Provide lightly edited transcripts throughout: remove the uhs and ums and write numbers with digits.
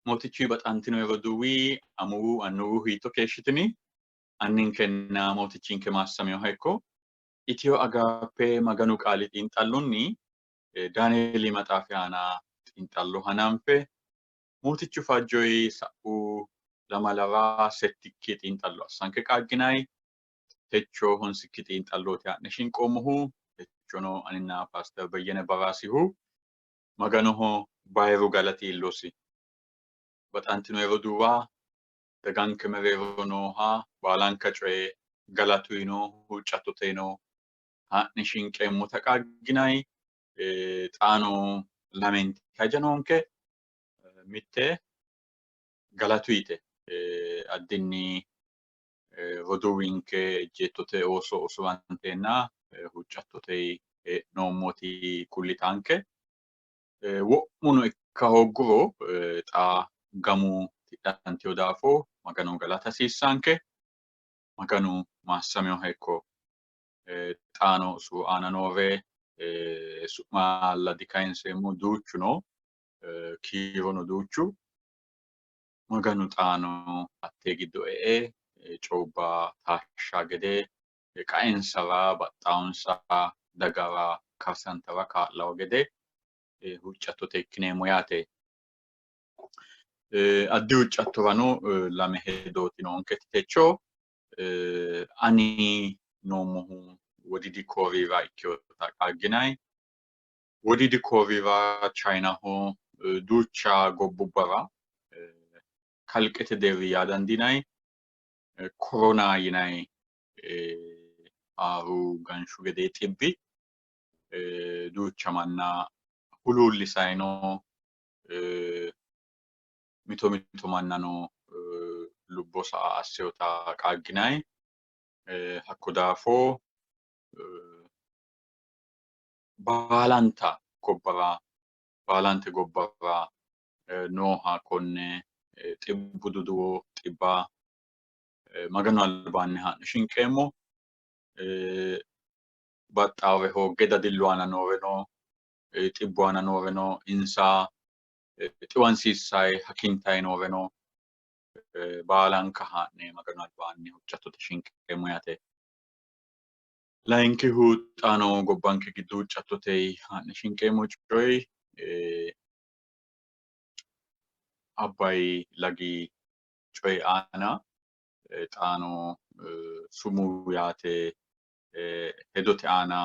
Mootichu baxantino roduuwi, amuwu, annuwu hiitto keeshshitini? Anninkenna Mootichinke maassaminoha ikko. Itiyo Agaappe Maganu Qaali xiinxallonni Daanieeli maxaafi aana xiinxallo hananfe Mootichu fajjoyi sa'u lamalara settikki xiinxallo assanke qaagginanni. Techo honsikki xiinxallooti ha'ne shinqoommohu. Techono aninna Paaster Beyyene Baraasihu Maganoho bayiru galati iillosi. Baxantino roduuwa, daganke mereero nooha baalanka coye galatuyino huuccattoteyino haa'ne shinqeemmota qaagginanni. Xaano lamenti haja noonke. Mitte galatuyite addinni roduuwinke ejjeettote ooso usuranteenna huuccattote hee'noommoti kullitanke. Wo'muno ikka hoogguro xa gamu tidhantino daafo Magano galata hasiissanke. Maganu maassaminoha ikko. Xaano usuru aana noore su'malla dikayinseemmo, duuchu no, kiirono duuchu. Maganu xaano hattee giddo e'e coyubba taashsha gede qaensara baxxawonsa dagara karsantara kaa'lawo gede huuccattote ikkineemmo yaate. Addi huuccattorano lame hedooti noonketi techo. Ani noommohu Wodiidi Kooriyira ikkinota qaagginanni. Wodiidi Kooriyira Chayinaho duucha gobbubbara kalqete deerri yaa dandiinanni korona yinanni haaru ganshu gedee xibbi duucha manna huluullisayi no. Mito mito mannano lubbo sa''a assinota qaagginanni. Hakko daafo baalanta gobbara baalante gobbara nooha konne xibbu duduwo xibba Maganu albaanni haa'ne shinqeemmo. Baxxaawore hoogge dadillu aana nooreno xibbu aana nooreno insa xiwansiissayi hakintayi nooreno baalanka haa'ne Maganu albaanni huuccattote shinqeemmo yaate. Layinkihu xaano gobbanke giddo huuccattote haa'ne shinqeemmo coyi Abbayi lagi coyi aana xaano sumuu yaate hedote aana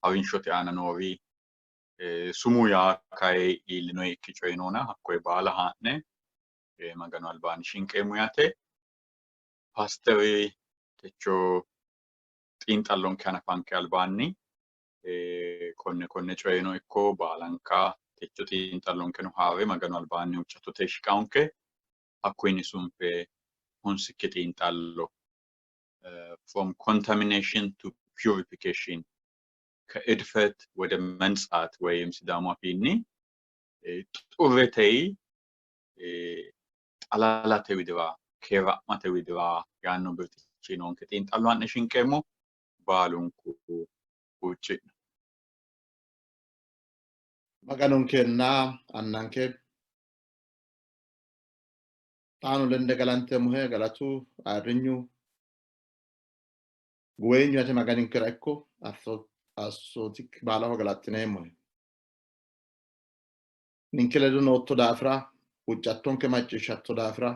harinshote aana noori sumuu yaa kayi iillinoyikki coyi noona hakkoye baala haa'ne Maganu albaanni shinqeemmo yaate. Paasteri techo xiinxallonke hanafanke albaanni konne konne coyeno ikko baalanka techo xiinxallonkeno haa're Maganu albaanni huuccattote shiqaonke hakkuyinni sunfe honsikki xiinxallo from contamination to purification ከእድፈት ወደ መንጻት ወይም ሲዳሙ afiinni xurretey xalalate widira keeraa'mate widira yaanno birxichi noonke xiinxallo ha'ne shinqeemmo baalunku huucci'no. Maganonkenna Annanke xaano lende galanteemmohe galatu ayirrinyu guweenyu ate Maganinkera ikko assootikki baalaho galaxxineemmohe. Ninke ledo nootto daafira, huuccattonke macciishshatto daafira,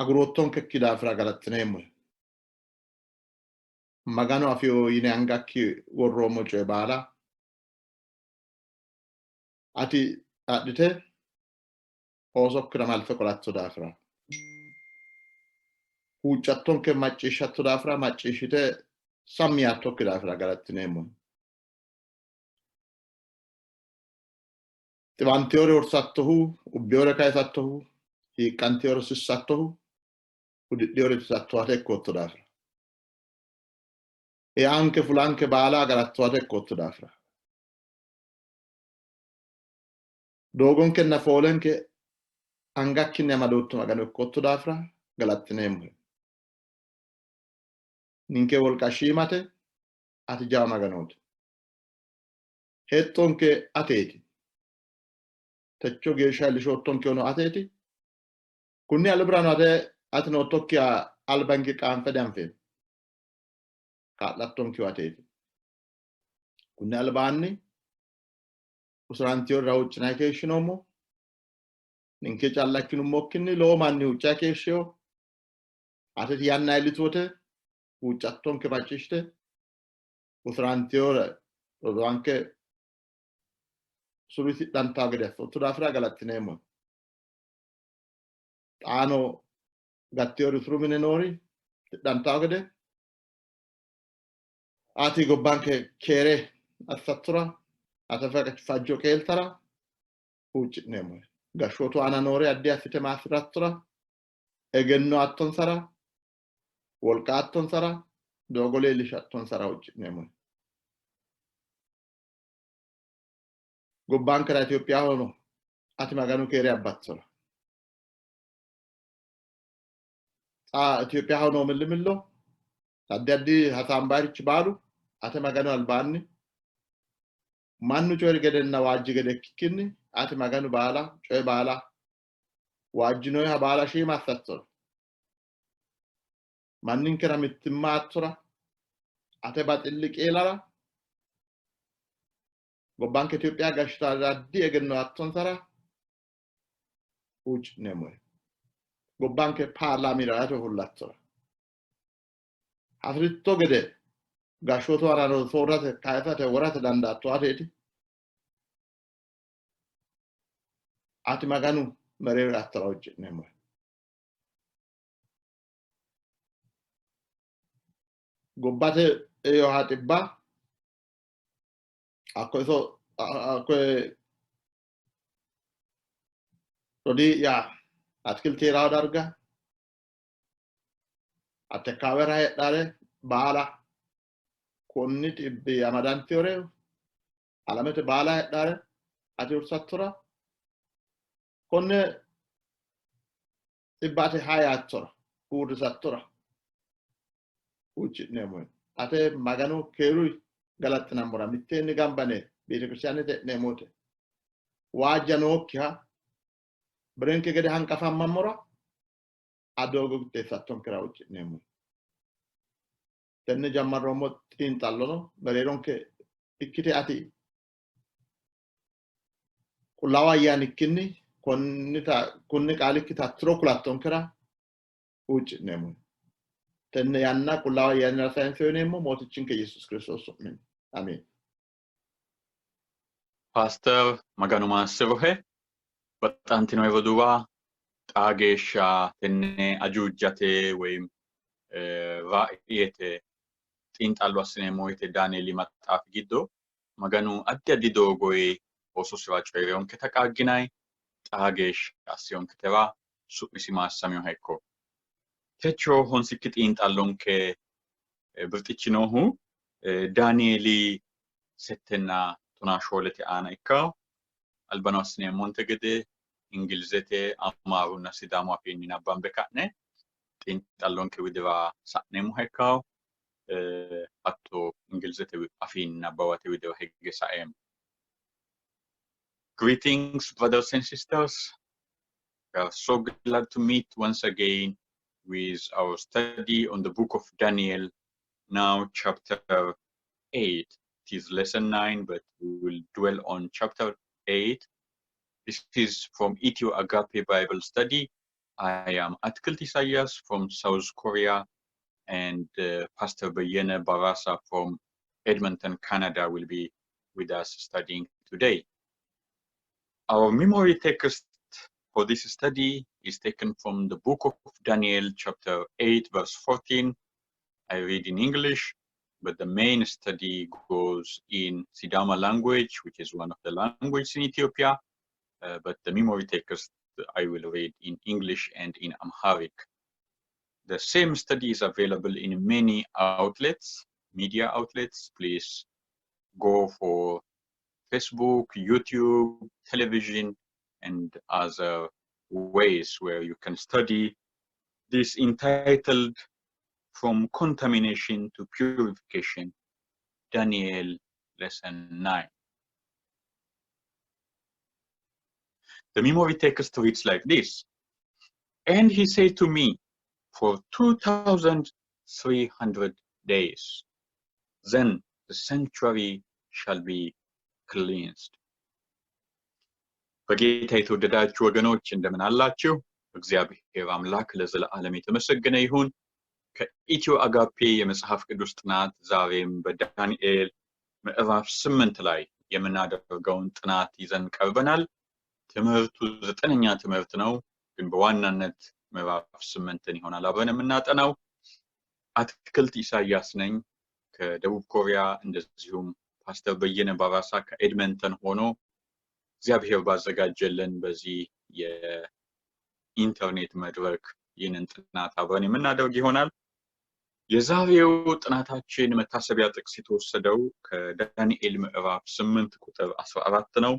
aguroottonkekki daafira galaxxineemmohe. Maganu afio yine angakki worroommo coye baala ati adhite oosokkira malte qolatto daafira, huuccattonke macciishshatto daafira, macciishshite sammi yaattokki daafira galaxxineemmohe. Xiwantewore hursattohu, ubbewore kayisattohu, hiiqqantewore sissattohu, hudidhewore itisattohu ate ikkootto daafira. Eanke fulanke baala agarattohu ate ikkootto daafira. Doogonkenna foolenke angakkinni amadootto Magano ikkootto daafira galaxxineemmohe. Ninke wolqa shiimate, ati jawa Maganooti. Hexxonke ateeti. Techo geeshsha iillishoottonkehuno ateeti. Kunni albirano ate ati noottokkiha albanke qaanfe dianfeemmo. Kaa'lattonkehu ateeti. Kunni albaanni usurantiyorira huuccinanni keeshshinoommo. Ninke calla ikkinummokkinni lowo manni huuccanni keeshshino. Ateti yanna iillitu wote huuccattonke macciishshite usurantiyore roduuwanke usuru tidhantawo gede assootto daafira galaxxineemmo. Xaano gattiyori usuru mine noori tidhantawo gede ati gobbanke keere assattora ate fajjo qeeltara huucci'neemmo. Gashshootu aana noore addi assite maassi'rattora egenno attonsara wolqa attonsara doogo leellishattonsara huucci'neemmo. Gobbankera Itophiyahono ati Maganu keere abbattora. Xa Itophiyaho noo millimillo addi addi hasaambaarichi baalu ate Maganu albaanni mannu coyi'ri gedenna waajji gede ikkikkinni ati Maganu baala coye baala waajjinoeha baala shiima assattora. Manninkera mittimma attora ate baxilli qeelara gobbanke Itophiya gashshitara addi egenno attonsara huucci'neemmohe. Gobbanke paarlaamira ate ofollattora. Hasi'ritto gede gashshootu aana soorrate, kayisate, worate dandaatto ateeti. Ati Maganu mereero attora huucci'neemmohe. Gobbate eoha xibba hakko iso hakko rodii'ya atikilti hee'rawo darga hatte kaawera heedhare baala konni xibbi amadantiyore alamete baala heedhare ati hursattora konne xibba ate hayaattora uurrisattora huucci'neemmo. Ate Maganu keeru galaxxinammora mitteenni gamba yine beetekiristaanete e'neemmo wote waajja nookkiha birenke gede hanqafammammora doogo qixxeessattonkera huucci'neemmo. Tenne jammarroommo xiinxallono mereeronke ikkite ati Qullaawu Ayyaanikkinni konni qaalikkita tiro kulattonkera huucci'neemmo. Tenne yanna Qullaawu Ayyaanira sayinse uyineemmo Mootichinke Yesuus Kiristoos su'minni. Ameen. Paaster Maganu maassi'rohe. Baxxantino roduuwa xaa geeshsha tenne ajuujate woyim raa'iyete xiinxallo assineemmo woyte Daanieeli maxaafi giddo Maganu addi addi doogoyi oososira coyi'rinonketa qaagginanni? Xaa geeshsha assinonketera su'misi maassaminoha ikko. Techo honsikki xiinxallonke birxichi noohu Daanieeli settenna tonaa shoolete aana ikkanno. Albano assineemmonte gede Ingilizete, Amaarunna Sidaamu afiinni nabbambe ka'ne xiinxallonke widira sa'neemmoha ikkanno. Hatto Ingilizete afiinni nabbawate widira hige saeemmo. Greetings, brothers and sisters. We are so glad to meet once again with our study on the book of Daniel, now chapter 8. It is lesson 9, but we will dwell on chapter 8. This is from Ethio Agape Bible Study. I am Atkilt Isaias from South Korea, and Pastor Beyene Barasa from Edmonton, Canada will be with us studying today. Our memory text for this study is taken from the book of Daniel, chapter 8, verse 14. I read in English, but the main study goes in Sidama language, which is one of the languages in Ethiopia. But the memory text I will read in English and in Amharic. The same study is available in many outlets, media outlets. Please go for Facebook, YouTube, television, and other ways where you can study this entitled From Contamination to Purification, Daniel Lesson 9. The memory text reads like this. And he said to me, for 2,300 days, then the sanctuary shall be cleansed. በጌታ የተወደዳችሁ ወገኖች፣ እንደምን አላችሁ? እግዚአብሔር አምላክ ለዘለዓለም የተመሰገነ ይሁን። ከኢትዮ አጋፔ የመጽሐፍ ቅዱስ ጥናት ዛሬም በዳንኤል ምዕራፍ 8 ላይ የምናደርገውን ጥናት ይዘን ቀርበናል። ትምህርቱ ዘጠነኛ ትምህርት ነው፣ ግን በዋናነት ምዕራፍ 8ን ይሆናል አብረን የምናጠናው። አትክልት ኢሳያስ ነኝ ከደቡብ ኮሪያ፣ እንደዚሁም ፓስተር በየነ ባራሳ ከኤድመንተን ሆኖ እግዚአብሔር ባዘጋጀልን በዚህ የኢንተርኔት መድረክ ይህንን ጥናት አብረን የምናደርግ ይሆናል። የዛሬው ጥናታችን መታሰቢያ ጥቅስ የተወሰደው ከዳንኤል ምዕራፍ 8 ቁጥር 14 ነው።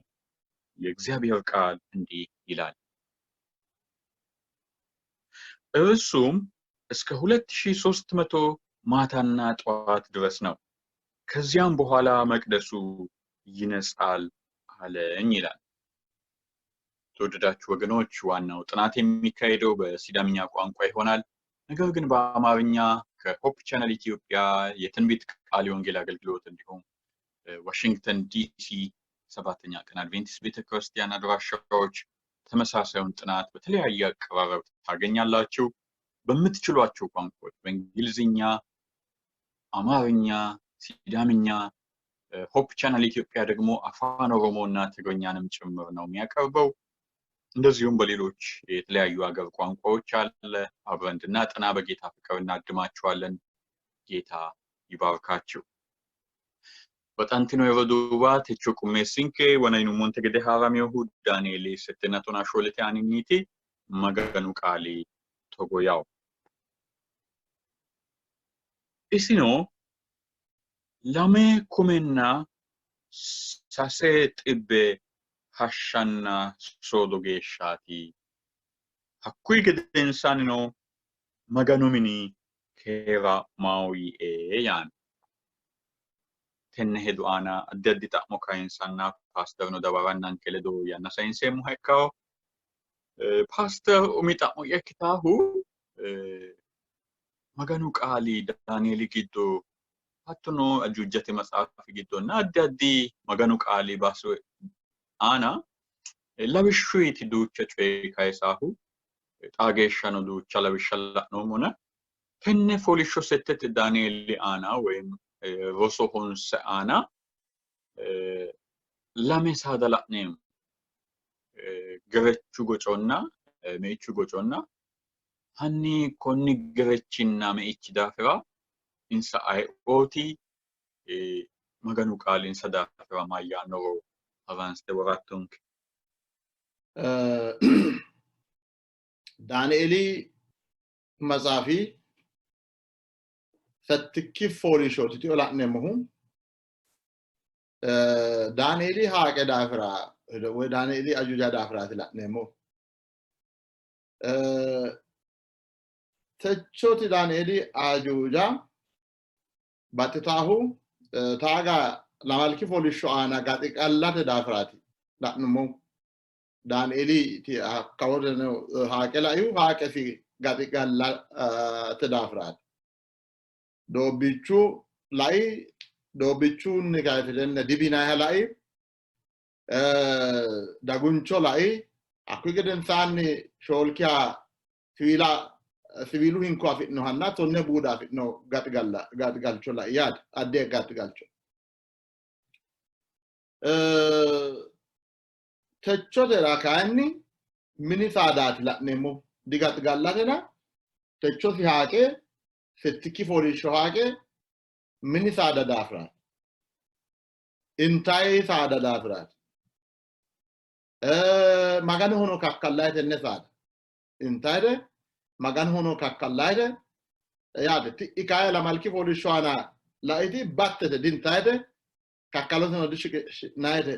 የእግዚአብሔር ቃል እንዲህ ይላል፣ እርሱም እስከ 2300 ማታና ጠዋት ድረስ ነው፣ ከዚያም በኋላ መቅደሱ ይነጻል አለኝ ይላል። ተወደዳችሁ ወገኖች፣ ዋናው ጥናት የሚካሄደው በሲዳምኛ ቋንቋ ይሆናል። ነገር ግን በአማርኛ ከ Hope Channel ኢትዮጵያ የትንቢት ቃል የወንጌል አገልግሎት እንዲሁም ዋሽንግተን ዲሲ ሰባተኛ ቀን አድቬንቲስት ቤተክርስቲያን አድራሻዎች ተመሳሳዩን ጥናት በተለያየ አቀራረብ ታገኛላችሁ። በምትችሏቸው ቋንቋዎች በእንግሊዝኛ፣ አማርኛ፣ ሲዳምኛ፣ Hope Channel ኢትዮጵያ ደግሞ አፋን ኦሮሞ እና ትግርኛንም ጭምር ነው የሚያቀርበው። እንደዚሁም በሌሎች የተለያዩ ሀገር ቋንቋዎች አለ። አብረን እንድናጠና በጌታ ፍቅር እናድማችኋለን። ጌታ ይባርካችሁ። Baxantino roduuwa, techo qummeessinke wonanummonte gede haaraminohu Daanieeli 7 tonaa shoolete aaninniiti. Maganu qaali togo yawo. Isino 2,600 hashshanna soodo geeshshaati. Hakkuyi gedensaannino Maganu mini keeraa'mawo yiie yaanno. Tenne hedo aana addi addi xa'mo kayinsanna paasterno dawarannanke ledo yanna sayinseemmoha ikkawo. Paaster, umi xa'mo'ya ikkitaahu Maganu qaali Daanieeli giddo, hattono Ajuujate maxaafi giddonna addi addi Maganu qaali baso aana lawishshuyti duucha coye kayisaahu, xaa geeshshano duucha lawishsha la'noommona, tenne fooliishsho 8te Daanieeli aana woyim roso 9 aana lame saada la'neemmo. Gerechu goconna meichu goconna, hanni konni gerechinna meichi daafira insa ayeooti, Maganu qaali insa daafira mayyaannoro haransite worattonke. Daanieeli maxaafi 7kki fooliishshooti tio la'neemmohu Daanieeli haaqe daafira woy Daanieeli ajuuja daafiraati la'neemmohu. Techoti Daanieeli ajuuja baxxitaahu taaga 2 fooliishsho aana gaxiqallate daafiraati la'nummohu. Daanieeli hakkawodeno haaqe laihu haaqesi gaxiqallate daafiraati. Doobbichu lai, doobbichunni kayise tenne dibinaayiha lai, daguncho lai, hakkuyi gedensaanni shoolkiha siwiila siwiilu hinko afi'nohanna 10 buuda afi'no gaxigalcho lai yaate, addi gaxigalcho. Techotera kayinni mini saadaati la'neemmo, digaxigallatena techosi haaqe 7kki fooliishsho haaqe mini saada daafiraati. Intayi saada daafiraati. Maganohono kakkallayi tenne saada. Intayire Maganohono kakkallayire yaate. Ti'i kayi 2 fooliishsho aana laiti battete, dintayite, kakkaloteno dishiqishi'nayite.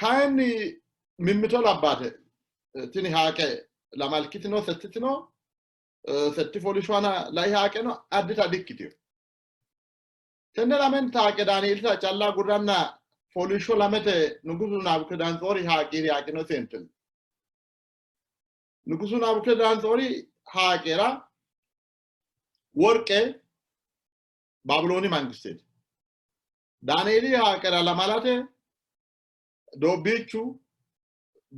Kayinni mimmito labbaate. Tini haaqe lamalkitino settitino 7 fooliishsho aana lai haaqeno addita dikkitino. Tenne lamenta haaqe Daanieelita calla gurranna Fooliishsho lamete Nugusu Nabukedanetsoori haaqiiri haaqino seentinni. Nugusu Nabukedanetsoori haaqeera worqe Baabilooni mangisteeti. Daanieeli haaqeera lamalate doobbiichu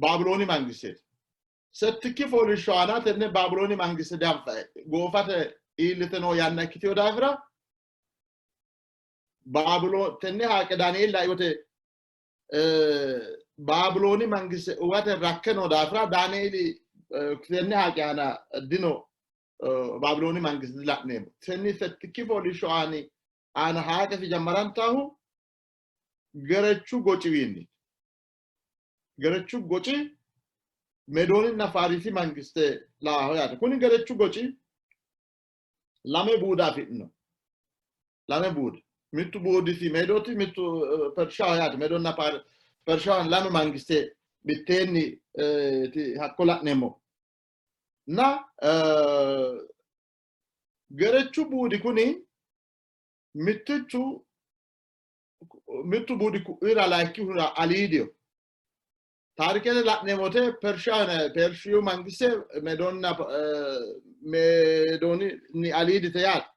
Baabilooni mangisteeti. Settikki fooliishsho aana tenne Baabilooni mangiste danfa goofate iillite noo yanna ikkitino daafira Baabiloon tenne haaqe Daanieeli lai wote Baabilooni mangiste uwate rakke noo daafira Daanieeli tenne haaqe aana dino Baabilooni mangiste dila'neemmo. Tenne settikki fooliishsho aani aana haaqesi jammarantahu gerechu gociwiinni. Gerechu goci Meedooninna Faarisi mangiste laaho yaate. Kuni gerechu goci lame buuda afidhino. Lame buuda. Mittu buudisi Meedooti, mittu Pershaho yaate. Meedonna Pershaho lame mangiste mitteenni hakko la'neemmo. Na gerechu buudi kuni mittichu mittu buudi ku'ira layikkihura aliidiho. Taarikete la'neemmo wote Pershiya Pershiyu mangiste Medoonna Medooni aliidite yaate.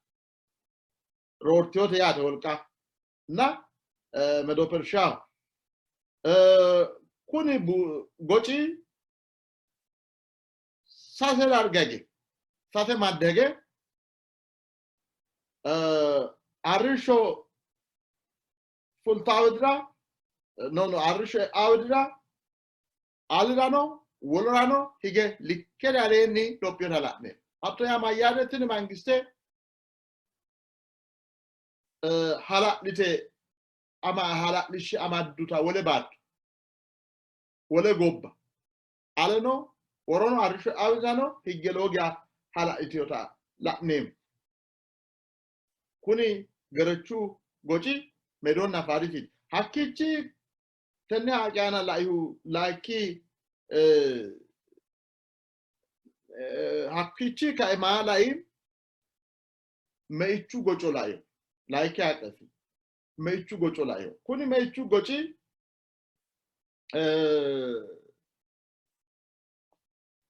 Roortiyote yaate wolqa. Na Medo Pershiyaho. Kuni goci sase darga hige sase madde hige arrishsho fultaa widira no no arrishsho e'aa widira alirano wolorano hige likkete aleenni lophiyota la'ne hatto yaa mayyaate tini mangiste hala'lite ama hala'lishshe amadduta wole baatto wole gobba aleno worono arrishsho e'aa widirano higge lowo geya hala'litinota la'neemmo. Kuni gerechu goci Medoonna Faarisiiti. Hakkiichi tenne haaqe aana laihu laikki hakkiichi kae maa lai? Meichu goco laino. Laikki haaqesi meichu goco laino. Kuni meichu goci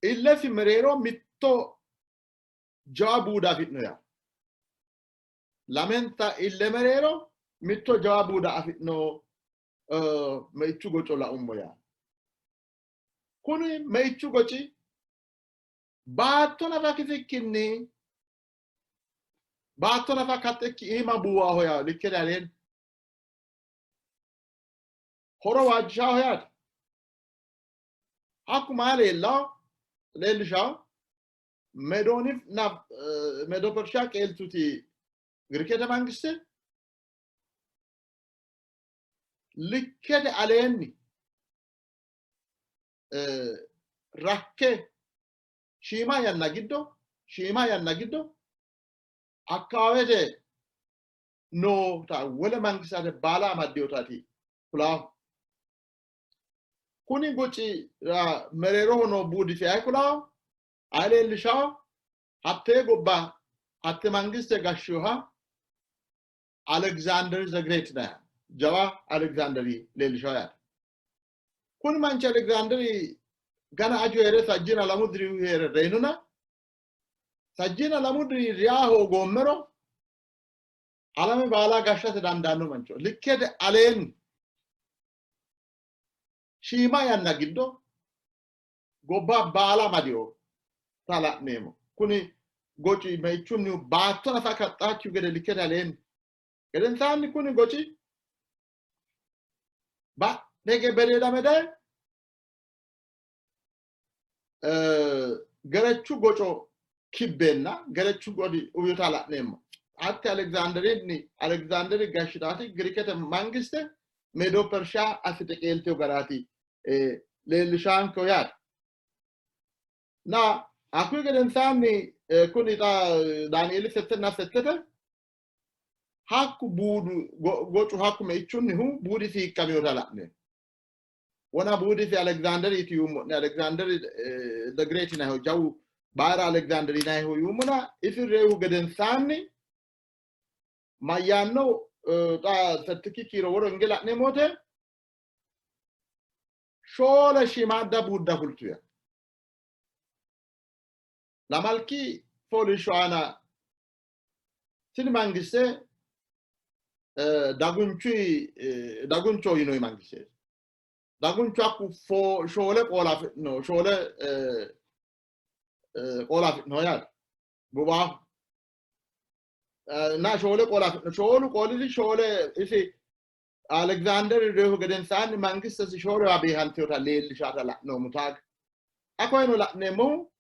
illesi mereero mitto jawa buuda afi'no yaa. Lamenta ille mereero mitto jawa buuda afi'no meichu goco laummo yaa. Kuni meichu goci baatto nafa kisikkinni baatto nafa kaxxikki iima buuwaho yaa likkete aleenni horo waajjishaho yaate. Hakku maa leellawo leellishawo Medoonif na Medo Pershiya qeeltuti Girikete mangiste likkete aleenni rakke shiima yanna giddo shiima yanna giddo akkawaawete noota wole mangistate baala amaddinotaati kulaahu. Kuni goci mereeroho noo buudisi ayi kulaahu? Ayi leellishawo? Hattee gobba hatte mangiste gashshinoha Alexander the Great yinanniha jawa Alexanderi leellishawo yaate. Kuni manchi Alexanderi gana aju hee're sajjina lamu dirihu hee're reyinona sajjina lamu diri reya hoogoommero alame baala gashshate dandaanno mancho likkete aleenni shiima yanna giddo gobba baala amadino ta la'neemmo. Kuni goci meichunnihu baatto nafa kaxxaakkihu gede likkete aleenni. Gedensaanni kuni goci badhege bedeedame daye gerechu goco kibbeenna gerechu godi uwita la'neemmo. Hatte Aleksaanderinni Aleksaanderi gashshitaati Girikete mangiste Medo Pershiya assite qeeltino garaati leellishaankeho yaate. Na hakkuyi gedensaanni kuni xa Daanieeli settenna settete hakku buudu gocu hakku meichunnihu buudisi hiiqqaminota la'neemmo. Wona buudisi Aleksaanderiiti yuummo'ne Aleksaanderi the Great yinannihu jawu bayira Aleksaanderi yinannihu yuummona isi reyihu gedensaanni mayyaanno xa settikki kiiro woro hinge la'neemmo wote Shoole shiimaadda buudda fultu ya. Lamalki fooliishsho aana tini mangiste dagunchu daguncho yinoyi mangisteeti. Dagunchu hakku shoole qoola afi'no, shoole qoola afi'no yaate. Bubaahu. Na shoole qoola afi'no. Shoolu qoolisi shoole isi Aleksaanderi reyihu gedensaanni mangistesi shoolewa beehantinota leellishata la'noommo taaga. Xa koyeno la'neemmohu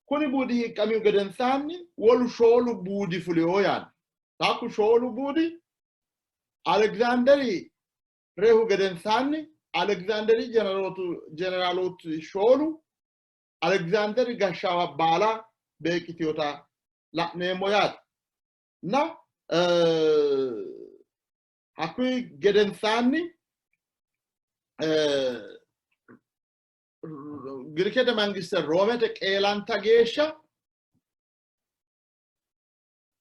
kuni buudi hiiqqamihu gedensaanni wolu shoolu buudi fulino yaanno. Hakku shoolu buudi Aleksaanderi reyihu gedensaanni Aleksaanderi jeneraalootu shoolu Aleksaanderi gashshaawa baala beeqqitinota la'neemmo yaate. Na hakkuyi gedensaanni Girikete mangiste Roomete qeelanta geeshsha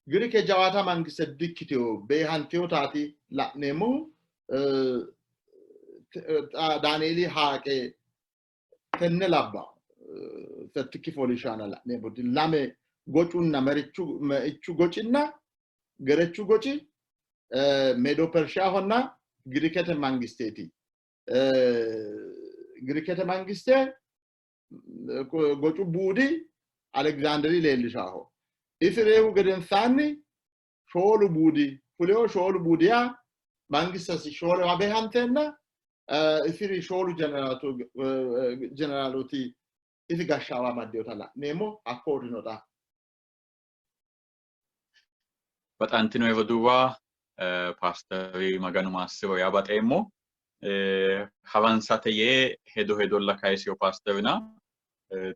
Girike jawaata mangiste dikkitino, beehantinotaati la'neemmohu. Daanieeli haaqe tenne labba settikki fooliishsho aana la'neemmoti lame gocunna merichu meichu gocinna gerechu goci Meedo Pershiyahonna Girikete mangisteeti. Girikete mangiste gocu buudi Aleksaanderi leellishaho. Isi reyihu gedensaanni shoolu buudi fulino, shoolu buudi yaa mangistesi shoolewa beehanteenna isiri shoolu jeneraalooti isi gashshaawa amaddinota la'neemmo, hakko uurrino xa. Baxantino roduuwa, paasteri Maganu maassiro yaa baxeemmo. Haransate yee hedo hedolla kayisino paasterina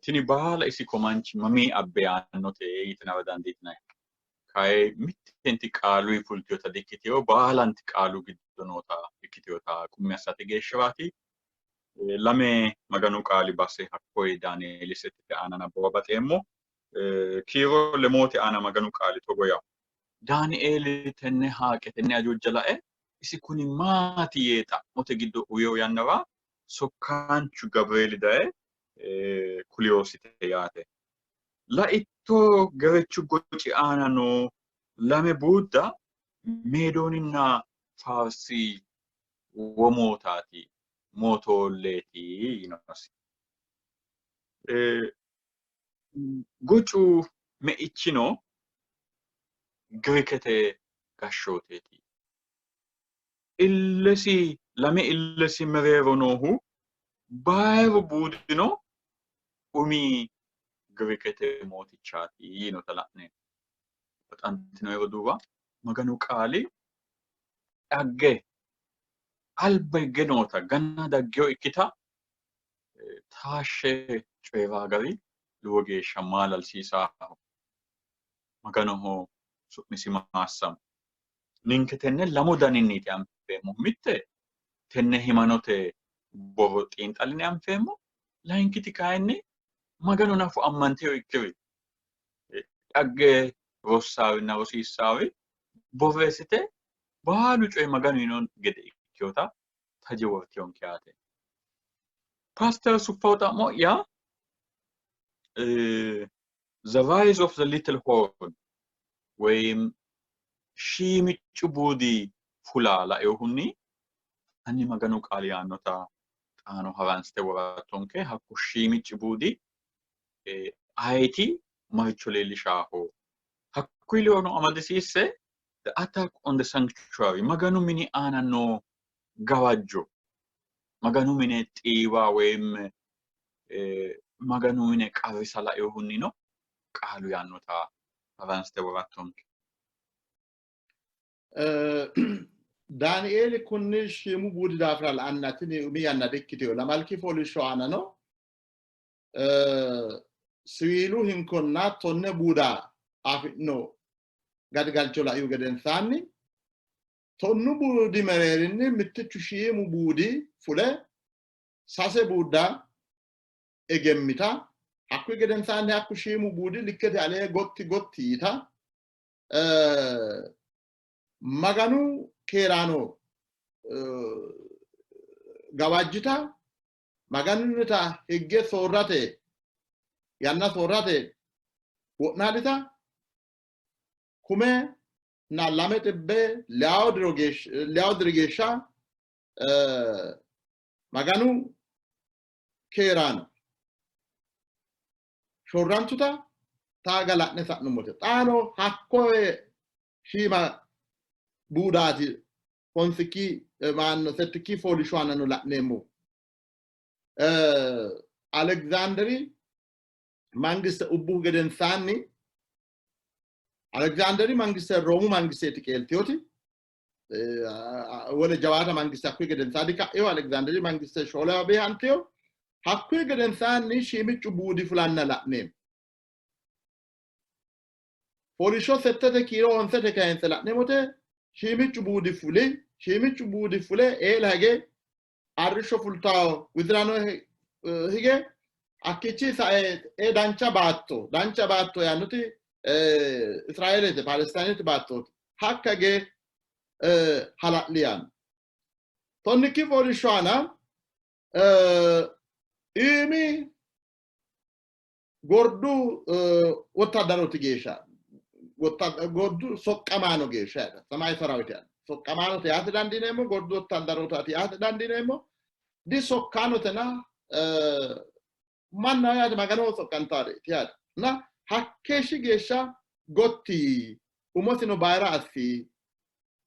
tini baala isi komanchi mamii abbe yaannote yitinara dandiitinanni. Kayi mittenti qaaluyi fultinota dikkitino, baalanti qaalu giddo noota ikkitinota qummi assate geeshshiraati. Lame Maganu qaali base hakkoye Daanieeli settete aana nabbawa baxeemmo. Kiiro lemoote aana Maganu qaali togo yaanno. Daanieeli tenne haaqe, tenne ajuuja lae, isi kuni maati yee xa'mote giddo uwihu yannara sokkaanchu Gabirieeli daye kuliosite yaate. Laitto gerechu goci aana noo lame buudda Meedooninna Faarsi womootaati, mootoolleeti yiinosi. Gocu meichino Girikete gashshooteeti. Illesi lame illesi mereero noohu bayiru buudino umi Girikete mootichaati yiinota la'neemmo. Baxantino roduuwa, Maganu qaali dhagge alba higge noota gana daggeyo ikkita taashshe coyi'ra gari lowo geeshsha maalalsiisaho. Maganoho su'misi maassamo. Ninke tenne lamu daninniiti anfeemmohu. Mitte tenne himanote borro xiinxalline anfeemmo. Layinkiti kayinni Magano nafu ammantino ikkiri dhagge rossaarinna rosiissaari borreessite baalu coyi Maganu yiino gede ikkinota taje wortinonke yaate. Paaster Suffaw xa'mo'ya The Rise of the Little Horn woyim shiimiccu buudi fula lainohunni hanni Maganu qaali yaannota xaano haransite worattonke. Hakku shiimicci buudi ayeti, maricho leellishaaho? Hakkuyi ledono amadisiisse The Attack on the Sanctuary, Maganu mini aana noo gawajjo, Maganu mine xiiwa woyim Maganu mine qarrisa lainohunnino qaalu yaannota haransite worattonke. Daanieeli kunni shiimu buudi daafira la'anna tini umi yanna dikkitino. Lamalki fooliishsho aanano siwiilu hinkonna 10 buuda afi'no gadigalcho laihu gedensaanni 10 buudi mereerinni mittichu shiimu buudi fule sase buudda egemmita, hakkuyi gedensaanni hakku shiimu buudi likkete alee gotti gotti yiita, Maganu keeraano gawajjita. Maganunnita higge soorrate yanna soorrate wo'naalita 1200 diri geeshsha Maganu keeraano shorrantuta taaga la'ne sa'nummote. Xaano hakkoye shiima buudaati honsikki maanno settikki fooliishsho aanano la'neemmo. Aleksaanderi mangiste ubbuhu gedensaanni Aleksaanderi mangiste Roomu mangisteeti qeeltiyoti wole jawaata mangiste hakkuyi gedensaanni ka'ino. Aleksaanderi mangiste shoolewa beehantiyo. Hakkuyi gedensaanni shiimiccu buudi fulanna la'neemmo. Fooliishsho settete kiiro honsete kayinse la'neemmote shiimiccu buudi fuli, shiimiccu buudi fule eela hige arrishsho fultawo widirano hige hakkiichi sae e dancha baatto, dancha baatto yaannoti Israeelete Palestaanete baattooti, hakka hige hala'li yaanno. Tonnikki fooliishsho aana iimi gordu wottaddarooti geeshsha, gordu soqqamaano geeshsha yaate, samayi sarawiti yaate, soqqamaanote yaate dandiineemmo, gordu wottadarootaati yaate dandiineemmo, disokkaanotena mannaho yaate, Maganoho soqqantaareeti yaate. Na hakkeeshshi geeshsha gotti umosino bayira assi,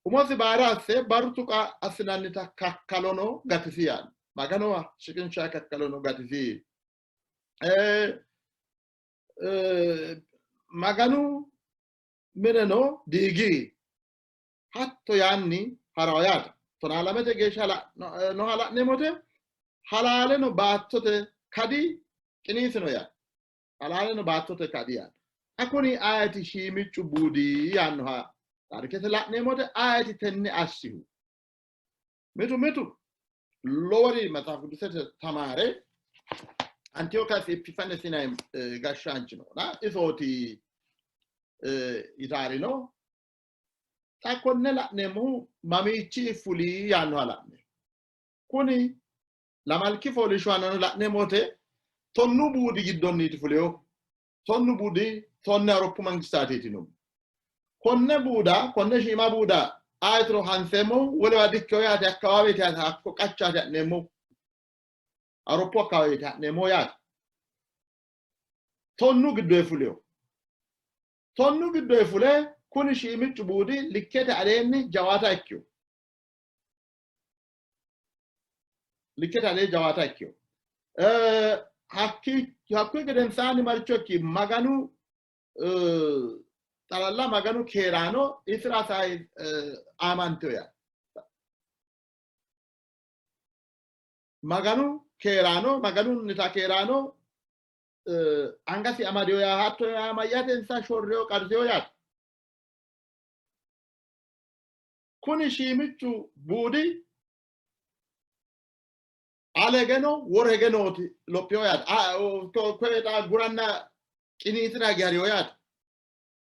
umosi bayira asse barru tuqa assinannita kakkalono gatisi yaanno, Maganoho shiqinsha kakkalono gatisi. Maganu mineno diigi, hatto yaanni harawo yaate. 12 geeshsha nooha la'neemmote halaaleno baattote kadi qiniisino yaate. Halaaleno baattote kadi yaate. Xa kuni ayeti shiimiccu buudi yaannoha taarikete la'neemmote ayeti tenne assihu? Mitu mitu lowori Maxaafu Qidusete tamaare Antiochus Epiphanes yinanni gashshaanchi noona isooti yitaari no. Xa konne la'neemmohu mamiichi fuli yaannoha la'neemmo. Kuni lamalki fooliishsho aanano la'neemmo wote tonnu buudi giddonniiti fulinohu. Tonnu buudi tonne Awuroppu mangistaatiiti no. Konne buuda, konne shiima buuda ayetiro hanseemmohu wolewa dikkino yaate, akkawaaweeti yaate, hakko qachaati ha'neemmohu. Awuroppu akkawaaweeti ha'neemmohu yaate. Tonnu giddoyi fulino. Tonnu giddoyi fule kuni shiimiccu buudi likkete aleenni jawaata ikkino. Likkete alee jawaata ikkino. Hakkuyi gedensaanni maricho ikki? Maganu xalala Maganu keeraano isira sai aamantino yaate. Maganu keeraano, Maganunnita keeraano angasi amadino yaa hatto yaa mayyate? Insa shorreyo qarriseyo yaate. Kuni shiimichu buudi ale higeno woro hige nooti lophiyo yaate. Koye xa guranna qiniitira hige hariyo yaate.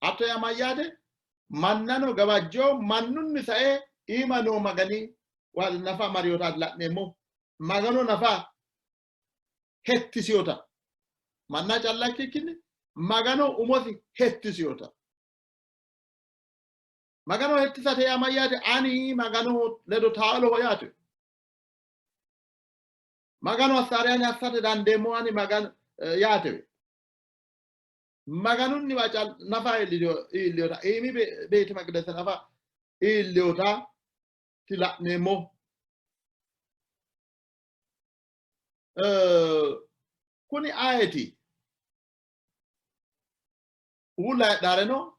Hatto yaa mayyaate? Mannano gawajjo mannunni sae iima noo Magani nafa mariyotaati la'neemmo. Magano nafa hettisiyota. Manna calla ikkikkinni Magano umosi hettisiyota. Magano hettisate yaa mayyaate? Ani Maganoho ledo taaloho yaate. Maganu assaare ani assate dandeemmo ani Magano yaate. Maganunniwa nafa iilliyota iimi beete maqidese nafa iilliyota la'neemmo. Kuni ayeti? Uulla heedhaareno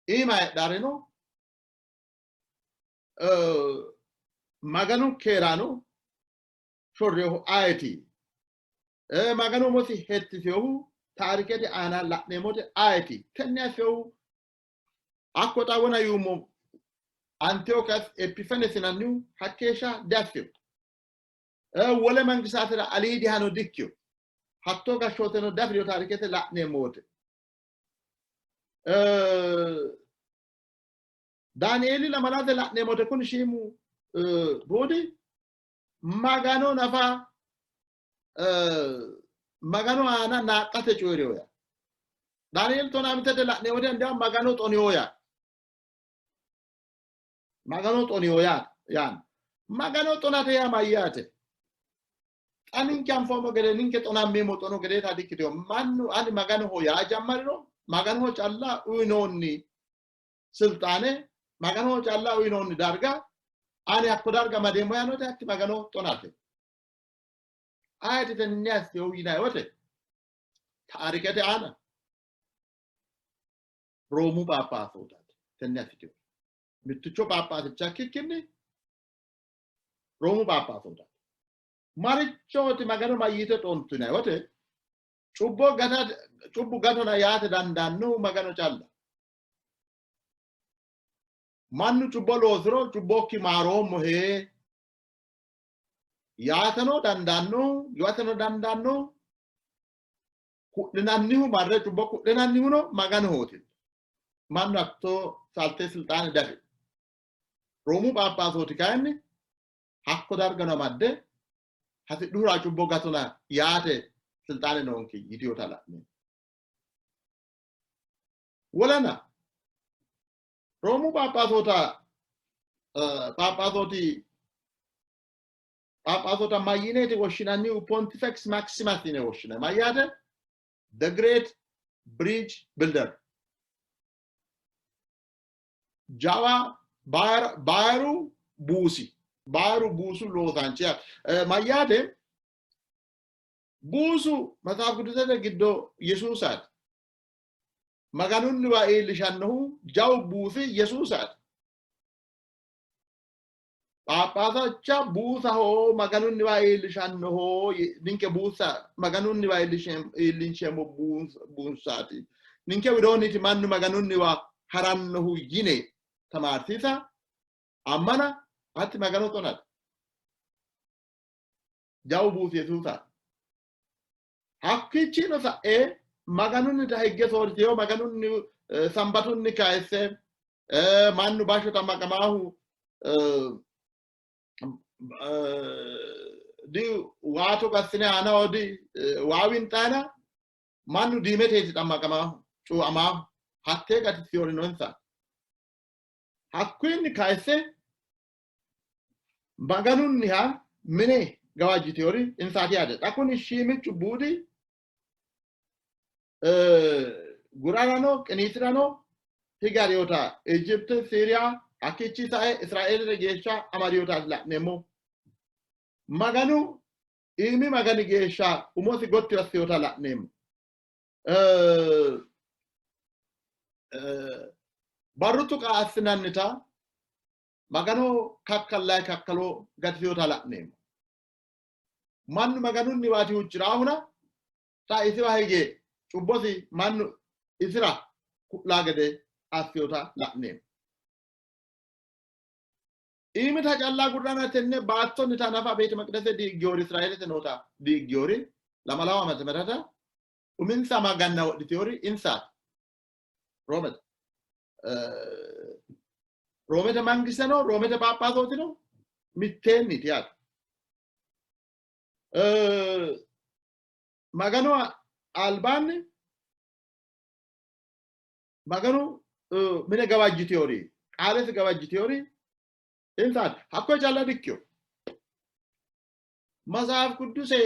iima heedhaareno Maganu keeraano shorreehu ayeti? Maganu umosi hettisehu taarikete aana la'neemmote ayeti? Tenne assehu hakko xa wona yuummo Antiochus Epiphanes yinannihu hakkeeshsha diassino. Wole mangisaatira aliidihano dikkino. Hattoo gashshooteno diafi'rino taarikete la'neemmo wote. Daanieeli lamalate la'neemmo wote kuni shiimu buudi Magano nafa Maganu aana naaxxate coyi'rino yaa. Daniel 15te la'neemmo wote ndiya Magano xonino yaa. Magano xonino yaa yaanno. Magano xonate yaa mayyaate? Xa ninke anfoommo gede ninke xonammeemmo xono gedeeta dikkitino. Mannu ani Maganoho yaa jammariro Maganoho calla uyinoonni silxaane, Maganoho calla uyinoonni darga ani hakko darga madeemmo yaanote hatti Magano xonate. Ayeti tenne assinohu yinanni wote taarikete aana Roomu Phaaphaasootaati tenne assitinohu. Mitticho Phaaphaasicha ikkikkinni Roomu Phaaphaasootaati. Marichooti Magano mayyite xontu yinanni wote cubbo gata cubbu gatona yaate dandaannohu Magano calla. Mannu cubbo loosiro cubbokki maaroommohe yaateno dandaannohu giwateno dandaannohu ku'linannihu marre cubbo ku'linannihuno Maganohooti. Mannu hatto salte silxaane dafi. Roomu Phaaphaasooti kayinni hakko dargano amadde hasidhuhura cubbo gatona yaate silxaane noonke yitinota la'neemmo. Wolena Roomu Phaaphaasota Phaaphaasoti Phaaphaasota mayyineeti woshshinannihu? Pontifex Maximus yine woshshinanni. Mayyaate? The Great Bridge Builder. Jawa baaru buusi baaru buusu loosaanchi yaate. Mayyaate? Buusu Maxaaf Qidusete giddo Yesuusaati. Maganunniwa iillishannohu jawu buusi Yesuusaati. Phaaphaasicha buusaho Maganunniwa iillishannoho, ninke buusa Maganunniwa iillinsheemmo buunsaati. Ninke widoonniiti mannu Maganunniwa harannohu yine tamaarsiisa ammana hatti Magano xonate. Jawu buusi Yesuusaati. Hakkiichino sa'e Maganunnita higge soorritino, Maganunni Sambatunni kayisse mannu bashsho xammaqamaahu di waa togo assine aanaho di waa winxaana mannu diimeteeti xammaqamaahu cuuamaahu hattee gatisiyorinonsa. Hakkuyinni kayisse Maganunniha mine gawajjitiyori insaati yaate. Xa kuni shiimichu buudi gurarano qiniitirano higariyota Ijipte, Siiriya, hakkiichi sae Israeelete geeshsha amadiyotaati la'neemmo. Maganu iimi Magani geeshsha umosi gotti assiyota la'neemmo. Barru tuqa assinannita Magano kakkallayi kakkalo gatisinota la'neemmo. Mannu Maganunniwaati huucci'raahuna xa isiwa hige cubbosi mannu isira ku'laa gede assinota la'neemmo. Iimita calla agurrana tenne baattonnita nafa beete maqidese diiggiori Israeelete noota diiggiori lamalawo amate merata uminsa maganna wodhitiori insaati. Roomete. Roomete mangisteno Roomete phaaphaatootino mitteenniiti yaate. Maganu albaanni Maganu mine gawajjitiyori qaalesi gawajjitiyori insaati. Hakkoye calla dikkino. Matsaaf Qudduse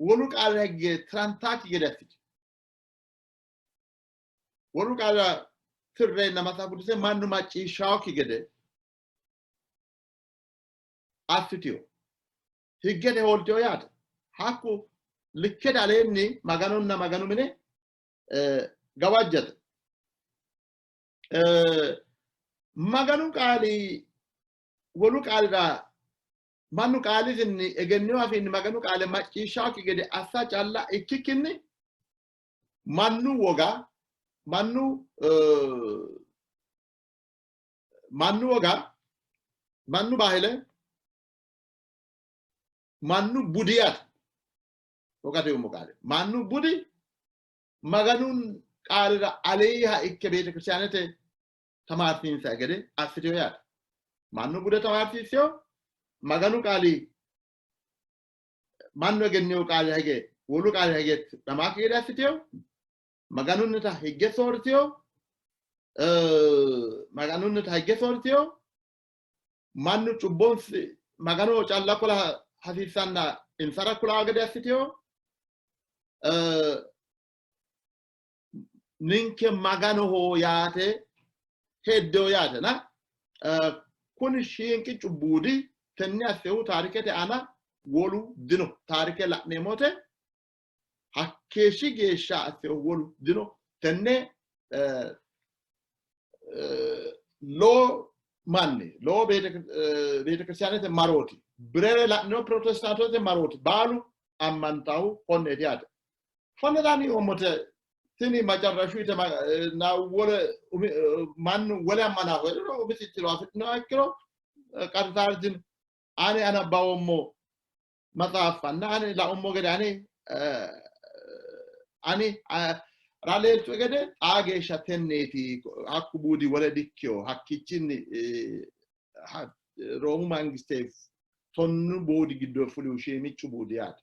wolu qaalira higge tirantaakki gede assiti. Wolu qaalira tirreenna Maxaafu Qiduse mannu macciishshaokki gede assitino. Higgete hooltino yaate. Hakku likkete aleenni Maganonna Maganu mine gawajjate. Maganu qaali wolu qaalira mannu qaalisinni egennino afiinni Maganu qaale macciishshaokki gede assa calla ikkikkinni mannu woga mannu mannu woga mannu bahile mannu budi yaate wogate yummo qaale mannu budi Maganu qaalira aleeha ikke beetekiristaanete tamaarsiinsa gede assitino yaate. Mannu bude tamaarsiissino, Maganu qaali Mannu egenniyo qaalira hige wolu qaalira hige tidhamaakki gede assiteyo, Maganunnita higge soorriteyo, Maganunnita higge soorriteyo, mannu cubbonsi Maganoho calla kula hasiissanna insara kula gede assiteyo, ninke Maganoho yaate heddeyo yaate na kuni shiinqiccu buudi tenne assehu taarikete aana wolu dino. Taarike la'neemmote hakkeeshshi geeshsha assehu wolu dino. Tenne lowo manni lowo beetekiristiyaanete marooti birere la'niro pirotestaantete marooti baalu ammantahu konneeti yaate. Konne daani yoommote tini macarrashu yite na wole mannu wole ammana hee'riro umisi tiro afidhinoha ikkiro qartaari dino. Ani anabbawoommo maxaaffanna ani laummo gede ani ani raleeltue gede xaa geeshsha tenneeti hakku buudi wole dikkino hakkichinni Roomu mangiste tonnu buudi giddo fulihu shiimiccu buudi yaate.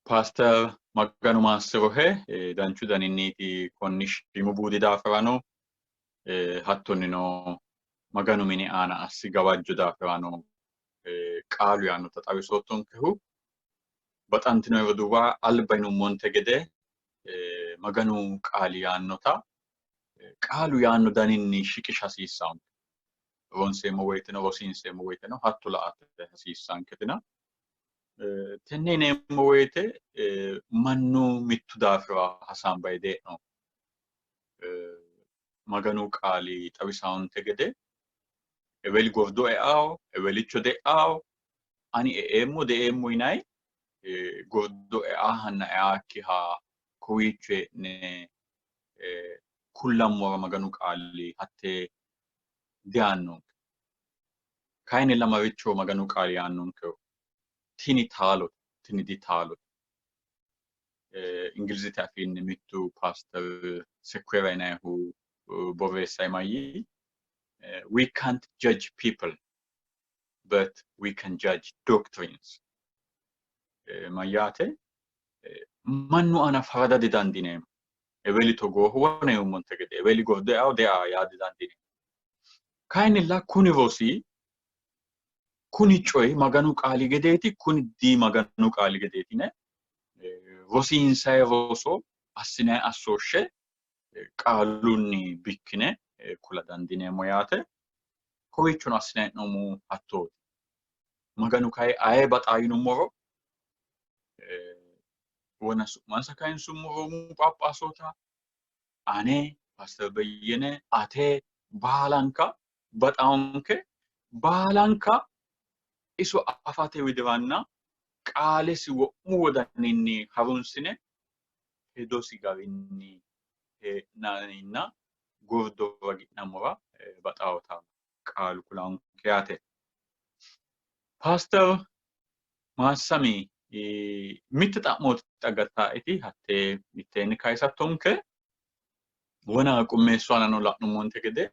Paaster Maganu maassirohe danchu daninniiti konni shiimu buudi daafirano hattonnino Maganu mini aana assi gawajjo daafirano qaalu yaannota xawisoottonkehu. Baxantino roduuwa alba yinummonte gede Maganu qaali yaannota qaalu yaanno daninni shiqisha hasiissanke. Ronseemmo woyteno rosiinseemmo woyteno hatto la''ate hasiissanketina tenne yineemmo woyte mannu mittu daafira hasaambayi dee'no. Maganu qaali xawisaawonte gede eweli gordo eao, ewelicho de'ao, ani e'eemmo de'eemmo yinayi gordo eahanna eaakkiha kowiicho hee'ne kullammora Maganu qaali hatte diyaannonke. Kayinnilla maricho Maganu qaali yaannonkeho? Tini taalote, tini ditaalote. Ingilizete afiinni mittu paaster Sequeira yinannihu borreessai mayyi we can't judge people but we can judge doctrines. Mayyaate mannu aana farada didandiineemmo. Eweli togoohu wona yuummonte gede eweli gordo eao dea yaa didandiineemmo. Kayinnilla kuni rosi kuni coyi Maganu qaali gedeeti kuni di Maganu qaali gedeeti yine rosiinsayi roso assinayi assooshshe qaalunni bikkine kula dandiineemmo yaate. Kowiichono assinayi hee'noommohu hattooti. Maganu kayi aye baxaa yinummoro wona su'mansa kayinsummo Roomu Phaaphaasota ane Paaster Beyyene ate baalanka baxaonke baalanka iso afate widiranna qaalesi wo'mu wodaninni harunsine hedosi garinni hee'nanninna gordo ragi'nammora baxaota qaalu kulanke yaate. Paaster Maassami mitte xa'mooti xaggattaeti hatte mitteenni kayisattonke. Wona qummeessu aanano la'nummonte gede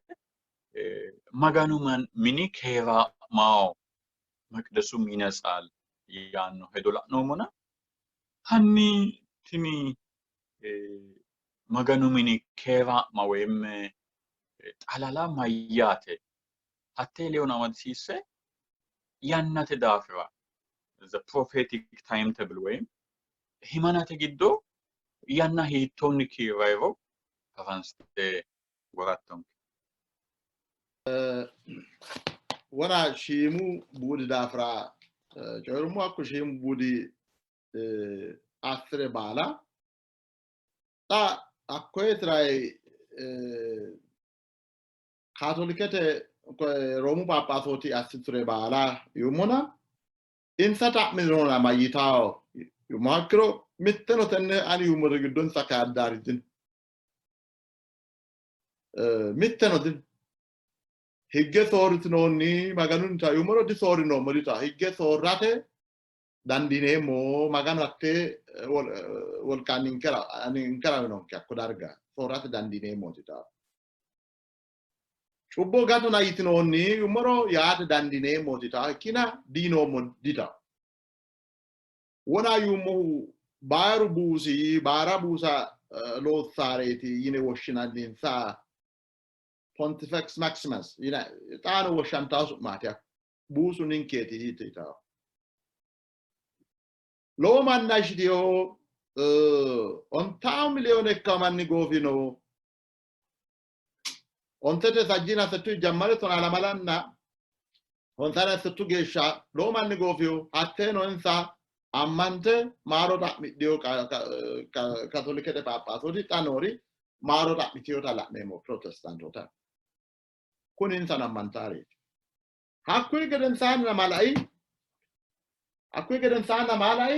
Maganu mini keeraa'maho meqdesum yinetsaal yaanno hedo la'noommona hanni tini Maganu mini keeraa'ma woyim xalala mayyaate? Hattee ledono amadisiisse yannate daafira the prophetic timetable woyim himanate giddo yanna hiittoonni kiirrayiro hafansite worattonke. Wona shiimu buudi daafira coyi'rummo, hakku shiimu buudi assire baala xa hakkoye tirayi Kaatolikete Roomu Phaaphaasoti assiture baala yuummona insa xa'minona mayyitawo yuummoha ikkiro mitteno tenne ani yuummori giddo insa kaaddaari dino. Mitteno dino. Higge soorritinoonni Maganunnita yuummoro disoorrinoommo dita. Higge soorrate dandiineemmo Maganu hattee wolqa ninkera uyinonke hakko darga soorrate dandiineemmo dita. Cubbo gatona yitinoonni yummoro yaate dandiineemmoti ta ikkina diyinoommo dita. Wona yuummohu baaru buusi baara buusa loossaareeti yine woshshinanninsa Pontifex Maximus yine xaano woshshantaa su'maati buusu ninkeeti yitawo. Lowo manna shitino 50 miliyoone ikkawo manni goofino. Ontete sajjina settu jammare tonaa lamalanna honsaana settu geeshsha lowo manni goofino. Hatteeno insa ammante maaro xa'midhino kaatolikete phaaphaasoti xa noori maaro xa'mitinota la'neemmo protestaantoota. Kuni insano ammantaareeti. Hakkuyi gedensaanni malai hakkuyi gedensaanni malai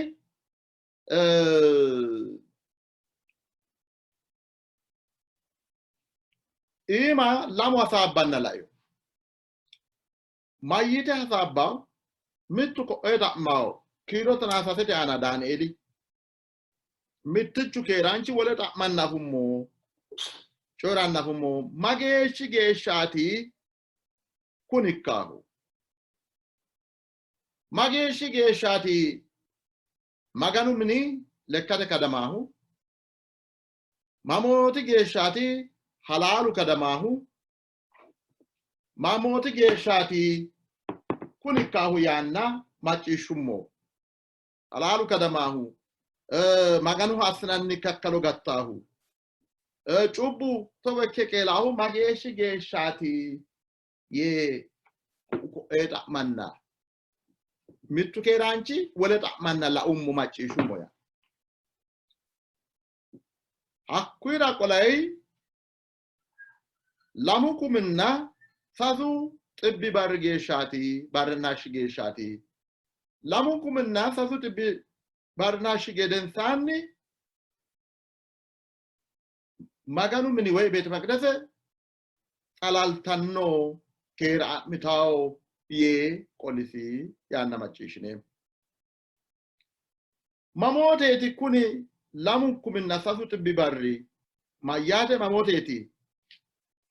iima lamu hasaabbanna laino. Mayyite hasaabbawo? Mittu ko'oye xa'mawo kiiro 13 aana Daanieeli. Mittichu keeraanchi wole xa'manna afummo, coyi'ranna afummo, mageeshshi geeshshaati kuni ikkaahu? Mageeshshi geeshshaati Maganu mini lekkate kadamaahu? Mamooti geeshshaati halaalu kadamaahu? Mamooti geeshshaati kuni ikkaahu yaanna macciishshummo. Halaalu kadamaahu, Maganoho assinanni kakkalo gattaahu, cubbu togo ikke qeelaahu mageeshshi geeshshaati yee ku'u ko'ee xa'manna mittu keeraanchi wole xa'manna laummo macciishshummo yaa. Hakkuyira qolay 2300 barri geeshshaati barrinashshi geeshshaati. 2300 barrinashshi gedensaanni Maganu mini woy beete maqidese xalaltanno keeraa'mitawo yee qolisi yaanna macciishshineemmo. Mamooteeti kuni 2300 barri? Mayyaate mamooteeti?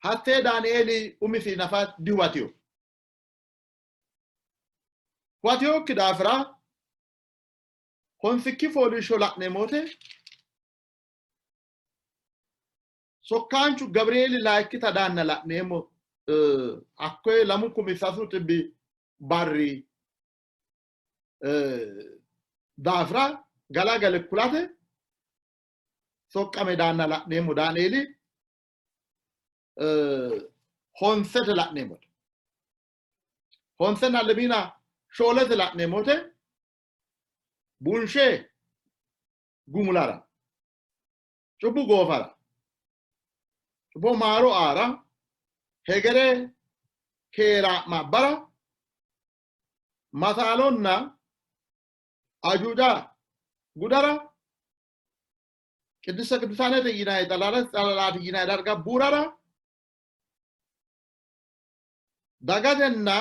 Hattee Daanieeli umisi nafa dihuwatino. Huwatinokki daafira honsikki fooliishsho la'neemmo wote sokkaanchu Gabirieeli layikkita daanna la'neemmo hakkoye 2300 barri daafira galagale kulate soqqame daanna la'neemmo Daanieeli honsete la'neemmote. Honsenna lemiina shoolete la'neemmote bunshe gumulara cubbu goofara cubbo maaro aara hegere keeraa'ma bara masaalonna ajuuja gudara ቅድስተ ቅዱሳንete yinanni xalala xalalaati yinanni darga buurara dagatenna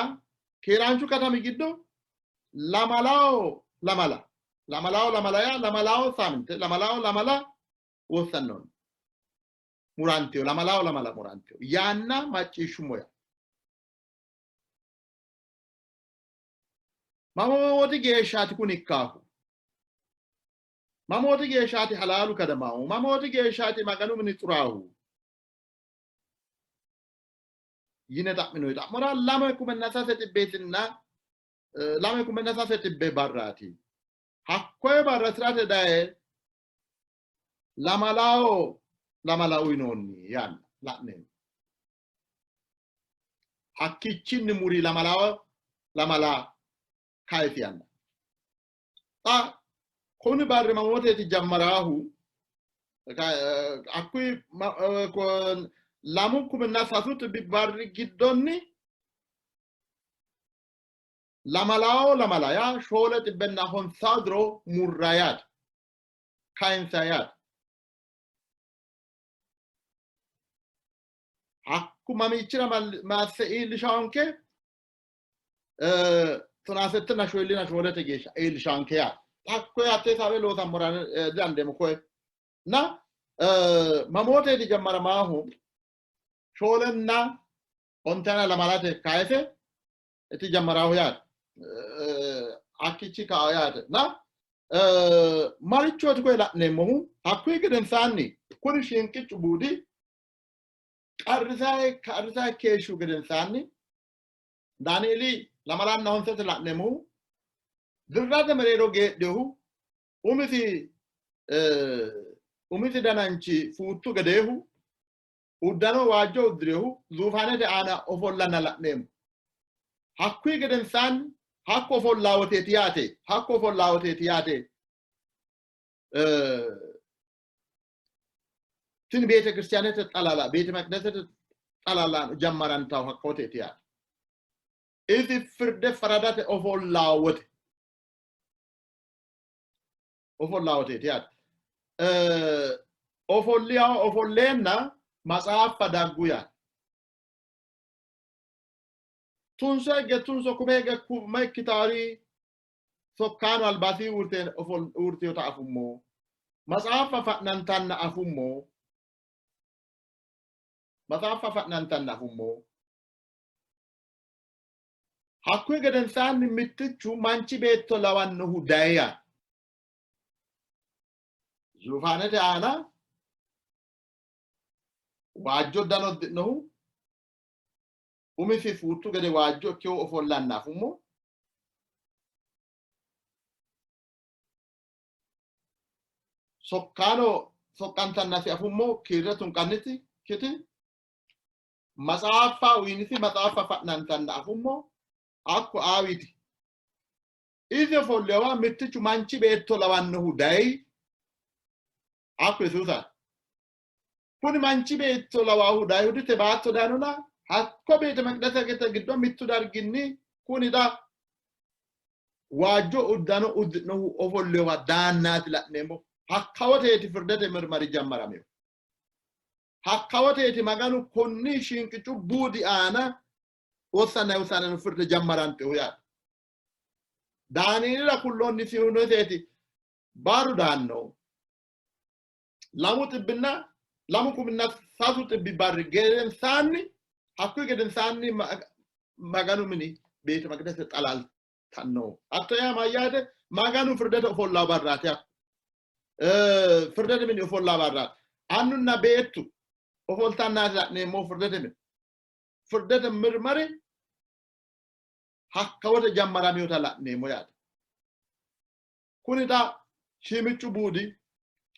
keeraanchu katami giddo lamalawo lamala lamalawo lamala yaa lamalawo saaminte lamalawo lamala wossannoonni muranteyo lamalawo lamala muranteyo yaanna macciishshummo yaa Mamooti geeshshaati kuni ikkaahu? Mamooti geeshshaati halaalu kadamaahu? Mamooti geeshshaati Maganu mini xuraahu? Yine xa'minoyi xa'mora lame kumenna sase xibbeetinna 2300 barraati. Hakkoye barra tirate daye lamalawo lamala uyinoonni yaanna la'neemmo. Hakkichinni muri lamalawo lamala kayisi yanna. Xa kuni barri mamooteeti jammaraahu? Hakkuyi 2300 barri giddonni lamalawo lamala yaa 450 diro murra yaate. Kayinsa yaate. Hakku mamiichira masse iillishaanke tonaa settenna shoyillina shoolete geeshsha iillishaanke yaate. Hakkoye hattee saawe loosammora didandeemmo koye. Na mamooteeti jammaramaahu shoolenna Ontana lamalate kayise iti jammaraho yaate. Hakkichi kao yaate. Na marichooti koye la'neemmohu hakkuyi gedensaanni kuni shinqichu buudi qarrisaye qarrisaye keeshshu gedensaanni Daanieeli lamalanna honsete la'neemmohu dirrate mereero geedhinohu umisi umisi dananchi fuuttu gedeehu uddano waajjo uddi'rinohu zuufaanete aana ofollanna la'neemmo. Hakkuyi gedensaanni hakko ofollaa woteeti yaate hakko ofollaa woteeti yaate tini beete kiristaanete xalala beete maqdasete xalala jammarantahu hakko woteeti yaate. Isi firde faradate ofollaa wote ofollaa woteeti yaate. Ofolliyaho ofolleenna matsaaffa daggu yaate. Tunso higge tunso kume higge kuma ikkitaari sokkaano albasii uurtinota afummo. Matsaaffa fa'nantanna afummo. Matsaaffa fa'nantanna afummo. Hakkuyi gedensaanni mittichu manchi beetto lawannohu dayi yaate. Zuufaanete aana waajjo uddano uddi'nohu umisi fuuttu gede waajjo ikkehu ofollanna afummo. Sokkaano soqqantannasi afummo kiirre tunqanniti kiti matsaaffa uyinisi matsaaffa fa'nantanna afummo hakko aawiti. Isi ofollewa mittichu manchi beetto lawannohu dayi hakko Yesuusaati. Kuni manchi beetto lawaahu Ayihudete baatto dayinona hakko beete meqdesete giddo mittu darginni kuni xa waajjo uddano uddi'nohu ofollewa daannaati la'neemmo. Hakkawoteeti firdete mirmari jammaramino. Hakkawoteeti Maganu konni shinqichu buudi aana wossanna wossanna firde jammarantinohu yaate. Daanieelira kulloonnisihunoteeti baaru daanno. Lamu xibbinna lamu kuminna sasu xibbi barri gedensaanni hakkuyi gedensaanni Maganu mini beete maqidese xalaltanno. Hatto yaa mayyaate? Maganu firdete ofollaa barraati hakku. Firdete mini ofollaa barraati. Annunna beettu ofoltannaati la'neemmohu firdete mini. Firdete mirmari hakka wote jammaraminota la'neemmo yaate. Kuni xa shiimiccu buudi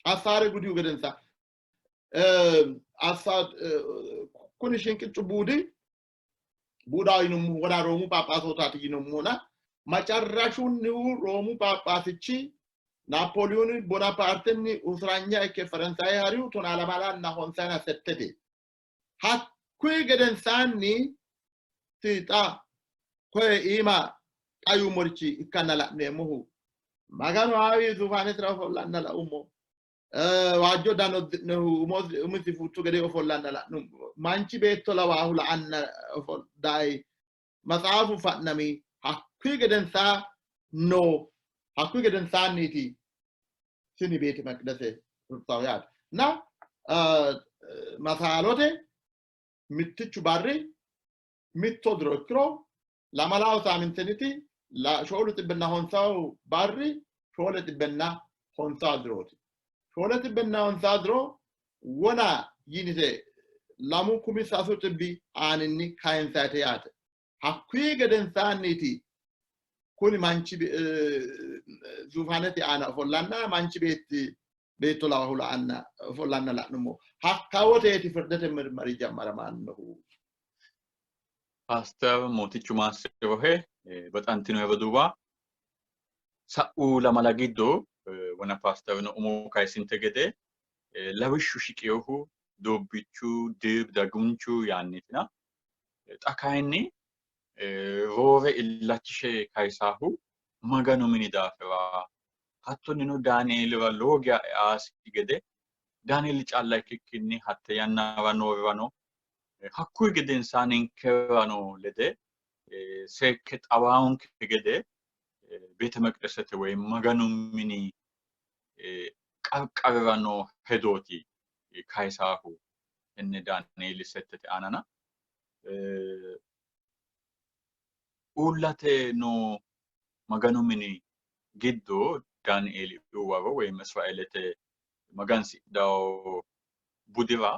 assaare gudihu gedensa kuni shinqiccu buudi buudaho yinummohu wona Roomu Phaaphaasootaati yinummohuna macarrashunnihu Roomu Phaaphaasichi Naapooliyooni Bonapaartenni usuranya ikke Faransaye harihu tonaa lamalanna honsayina settete. Hakkuyi gedensaanni xa koye iima xa yuummorichi ikkanna la'neemmohu Maganu aawi zuufaanesira ofollanna laummo. Waajjo dano uddi'nohu umisi fuuttu gede ofollanna la'nummo. Manchi beetto lawaahu la'anna dayi maxaafu fa'nami hakkuyi gedensaa no hakkuyi gedensaanniiti tini beete maqidase rurtawo yaate. Na masaalote mittichu barri mitto diro ikkiro lamalawo saaminteniti shoolu xibbenna honsawu barri shoole xibbenna honsaa dirooti. Shoole xibbenna honsaa diro wona yinite lamu kumi sasu xibbi aaninni kayinsayite yaate. Hakkuyi gedensaanniiti kuni manchi zuufaanete aana ofollanna manchi beetti beetto lawahu la'anna ofollanna la'nummo. Hakkawoteeti firdete mirmari jammaramannohu. Paaster Mootichu maassi'rohe baxantino roduuwa sa'u lamala giddo wona paasterino umo kayisinte gede lawishshu shiqinohu doobbichu dib dagunchu yaanniitina xa kayinni roore illachishe kayisaahu Maganu mini daafira hattonnino Daanieelira lowo geya easi gede Daanieeli calla ikkikkinni hatte yannara noorirano hakkuyi gedensaa ninkerano lede seekke xawaanke gede beete meqdesete woy Maganu mini qarqarira noo hedooti kayisaahu tenne Daanieeli settete aanana. Uullate noo Maganu mini giddo Daanieeli waro woyim Israeelete magansidhanno budira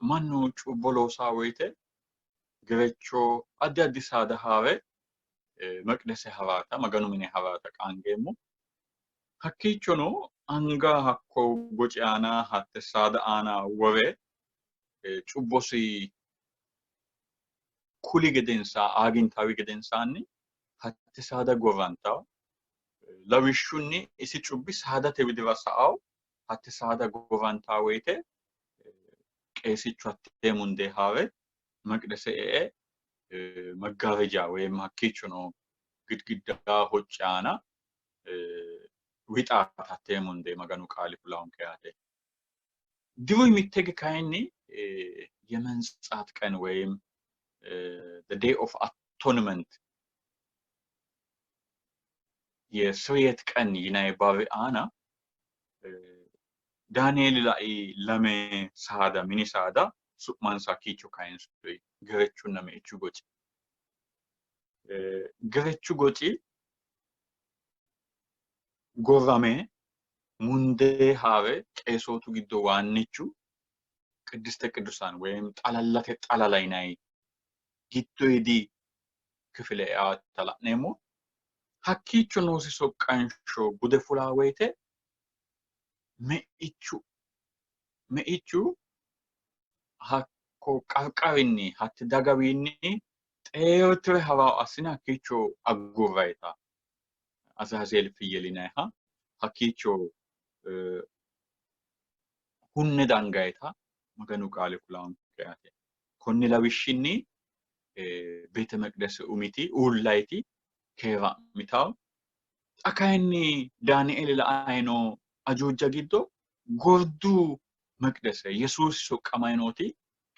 mannu cubbo loosaa woyite gerecho addi addi saada haa're meqdese haraata Maganu mine haraata qaangeemmo. Hakkiichono anga hakko goci aana hatte saada aana wore cubbosi kuli gedensaa aagintaawi gedensaanni hatte saada gorrantawo. Lawishshunni isi cubbi saadate widira sa'awo. Hatte saada gorrantaa woyite qeesichu hattee mundee haa're meqdese e'e መጋረጃ ወይም hakkiicho noo girgidda hocci aana wixaata hattee mundee Maganu qaali kulaonke yaate. Diru mittege kayinni የመንጻት ቀን ወይም the day of atonement የስርየት ቀን yinanni barri aana Daanieeli lai lame saada mini saada su'mansa hakkiicho kayinsoyi gerechunna meichu goci. Gerechu goci gorrame mundee haa're qeesootu giddo waannichu ቅድስተ ቅዱሳን ወይም xalallate xalala yinanni giddoyidi kifile eaata la'neemmo. Hakkiicho noosi soqqansho gude fulaa woyite meichu hakko qarqarinni hatte dagawiinni xeertire haraa assine hakkiicho agurrayita Azaazeel ፍየል yinanniha hakkiicho hunne dangayita Maganu qaali kulaanke yaate. Konni lawishshinni beete meqdese umiti uullayiti keeraa'mitawo. Xa kayinni Daanieeli la'anni noo ajuuja giddo gordu meqdese Yesuusi soqqamayi nooti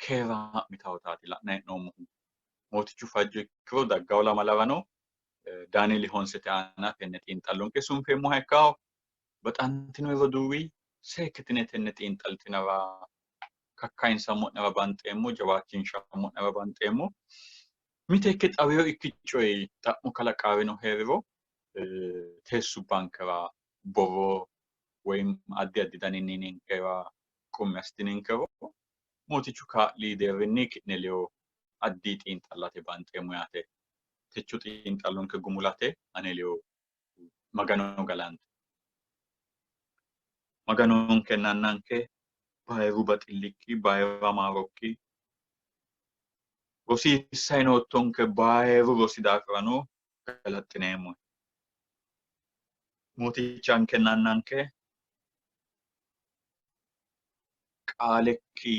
keeraa'mitawootaati la'nayi hee'noommohu. Mootichu fajjo ikkiro daggawo lamalarano Daanieeli honsete aana tenne xiinxallonke sunfeemmoha ikkawo. Baxantino roduuwi seekkitine tenne xiinxaltinara kakkayinsammo'nera banxeemmo, jawaachinshammo'nera banxeemmo. Miteekke xawiyo ikki coyi xa'mo kalaqaarino heeriro teessubbankera borro woyim addi addi daninni ninkera qummi assitininkero mootichu kaa'li deerrinni ki'ne ledo addi xiinxallate banxeemmo yaate. Techo xiinxallonke gumulate ane ledo Magano galante. Maganonkenna Annanke bayiru baxillikki bayira maarokki rosiissayi noottonke bayiru rosi daafirano galaxxineemmo. Mootichankenna Annanke qaalekki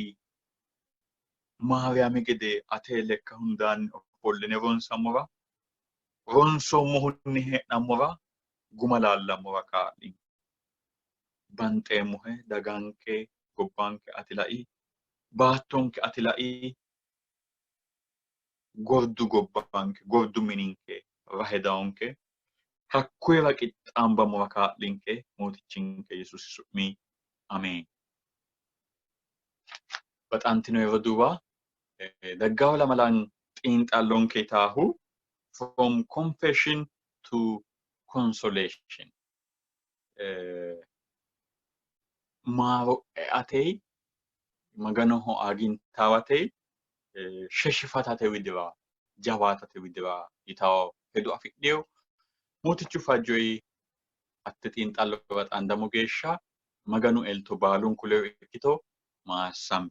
Maariyaami gede ate lekka hundaanni ofolline ronsammora ronsoommohunni hee'nammora guma laallammora kaa'li. Banxeemmohe daganke gobbanke ati lai, baattonke ati lai, gordu gobbanke gordu mininke rahe dawonke, hakkuyira qixxaambammora kaa'linke mootichinke Yesuusi su'mi ameen. Baxantino roduuwa daggawo lamalan xiinxallonke yitaahu from confession to consolation maaro eate Maganoho aagintaawate sheshifatate widira jawaatate widira yitawo hedo afidheyo. Mootichu fajjoyi hatte xiinxallora xaandamo geeshsha Maganu elto baalunku ledo ikkito maassame.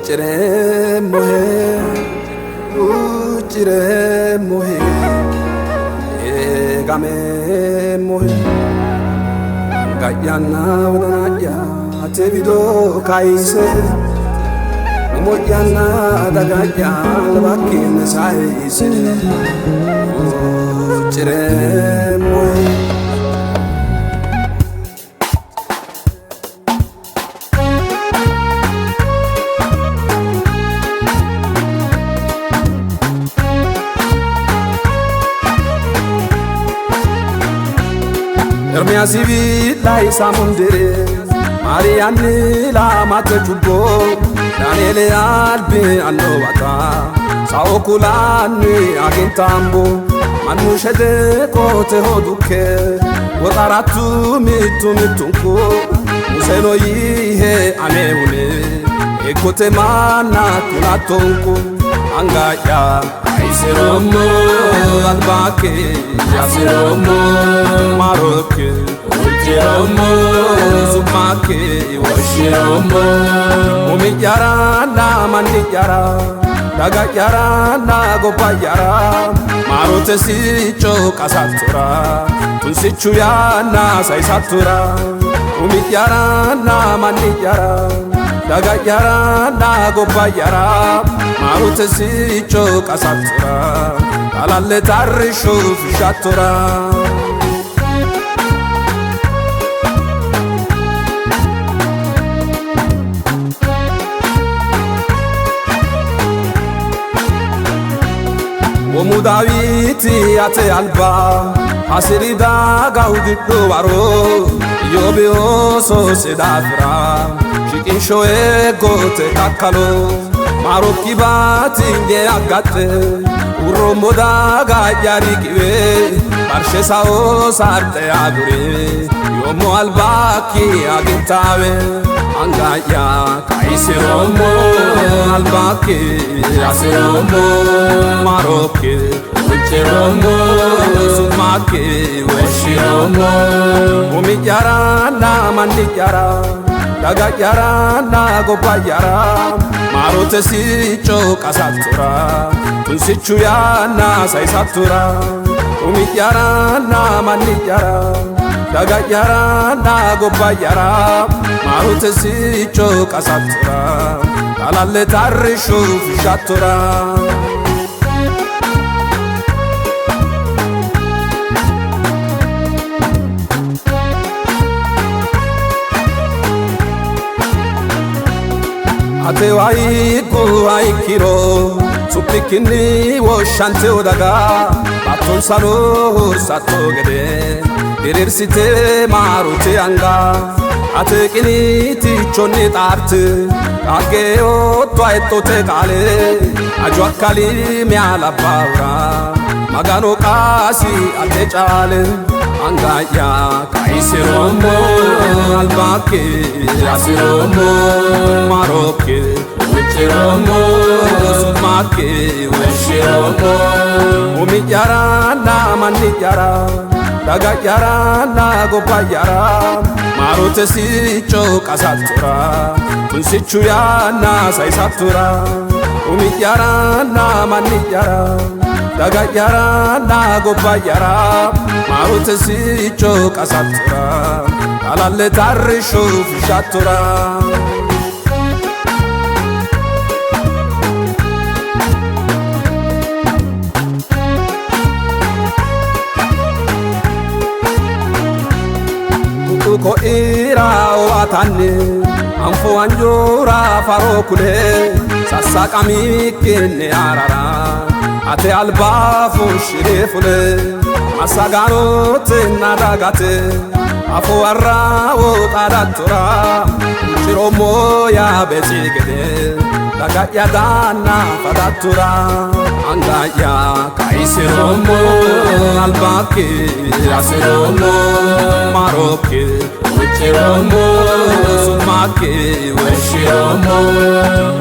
Huuccireemmohe, huuccireemmohe, eegameemmohe. Anga'yanna wodana'ya ate wido kayise, umo'yanna daga'ya albakkiinni sayise, huuccireemmohe. Ermiyaasi biidha mundire Maariyaanni laamate cubbo Daani'eeli albi annowata Sao kulanni agintambo Mannu shede qoteho dukke Woxarattu mittu mittunku Museno yiihe anehune Eeggote manna kulattonku Anga'ya kayisiroommo albakki assiroommo maarokki huucciroommo su'makki woshshiroommo umi'yaranna manni'yara daga'yaranna gobba'yara maarote sicco qasattora tunsichu yanna sayisattora umi'yaranna manni'yara daga'yaranna gobba'yara maarote sicco qasattora xalalle tarrishu fushshattora. Womu Daawiti ate alba hasiri daga hudidhu waro Iyyoobi oososi daafira shiqinsho eeggote kakkalo maarokki batinye aggaxxe urroommo daga'ya riqiwe barshe sao sarxe agure yoommo albakki agintaawe anga'ya kayisiroommo albakki assiroommo maarokki huucciroommo su'makki woshshiroommo umi'yaranna manni'yara daga'yaranna gobba'yara maarote sicco qasattora tunsichu yanna sayisattora umi'yaranna manni'yara daga'yaranna gobba'yara maarote sicco qasattora xalalle tarrishu fushshattora. Ate wayigu hayikkiro su'mikkinni woshshanteyo daga baattonsano hursatto gede diriirsite maarote anga ate qiniitichonni xaarte qaagge yootto hexxote qaale aju akkali mi'a labbaahura Magano qaasi ate caale anga'ya kayisiroommo albakki assiroommo maarokki huucciroommo su'makki woshshiroommo umi'yaranna manni'yara daga'yaranna gobba'yara maarote sicco qasattora tunsichu yanna sayisattora umi'yaranna manni'yara daga'yaranna gobba'yara maarote sicco qasattora xalalle tarrishu fushshattora. Ko'ira owaatanni anfo wanjoora faro kule sassaqamikkinni arara ate alba fushshire fule massagaanotenna dagate afo warrawo xaadattora huucciroommo Yaabeetsi gede daga'ya daanna fadattora anga'ya kayisiroommo albakki assiroommo maarokki huucciroommo su'makki woshshiroommo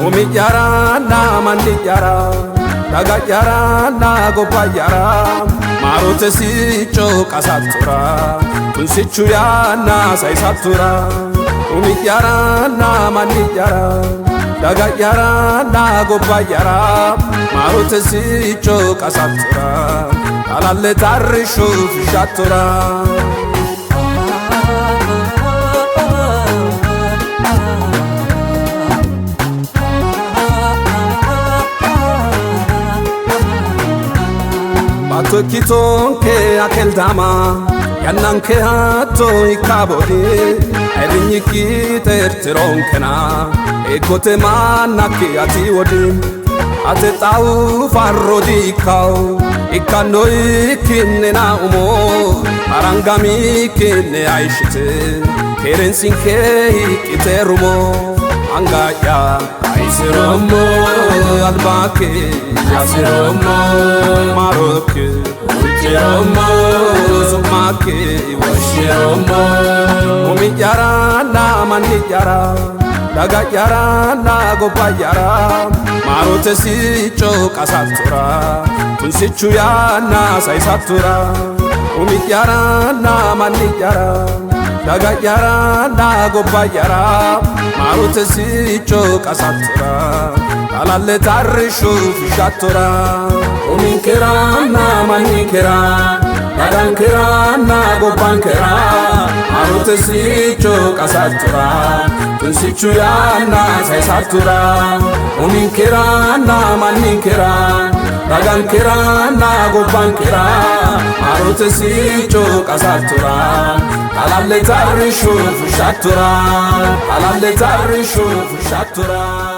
umi'yaranna manni'yara daga'yaranna gobba'yara maarote sicco qasattora tunsichu yanna sayisattora umi'yaranna manni'yara Daga'yaranna gobba'yara maarote sicco qasattora Xalalle tarrishu fushshattora. Baatto ikkitonke akeldama yannanke hatto ikkaboodi ayirrinyikki xeertironkena eeggote mannakki ati wodi ate xawu farro diikkawu ikkanno ikkinnena umo arangamikkinne ayishite keerensinke hiqqite rumo anga'ya ayisiroommo albakke yasiroommo marokke hucciroommo su'makke woshshiroommo umi'yaranna manni'yara daga'yaranna gobba'yara maarote sicco qasattora tunsichu yanna sayisattora umi'yaranna manni'yara daga'yaranna gobba'yara maarote sicco qasattora xalalle tarrishu fushshattora uminkeranna manninkera dagankeranna gobbankera maarote sicco qasattora tunsichu yanna sayisattora uminkeranna manninkera dagankeranna gobbankera maarote sicco qasattora xalalle tarrishu fushshattora xalalle tarrishu fushshattora.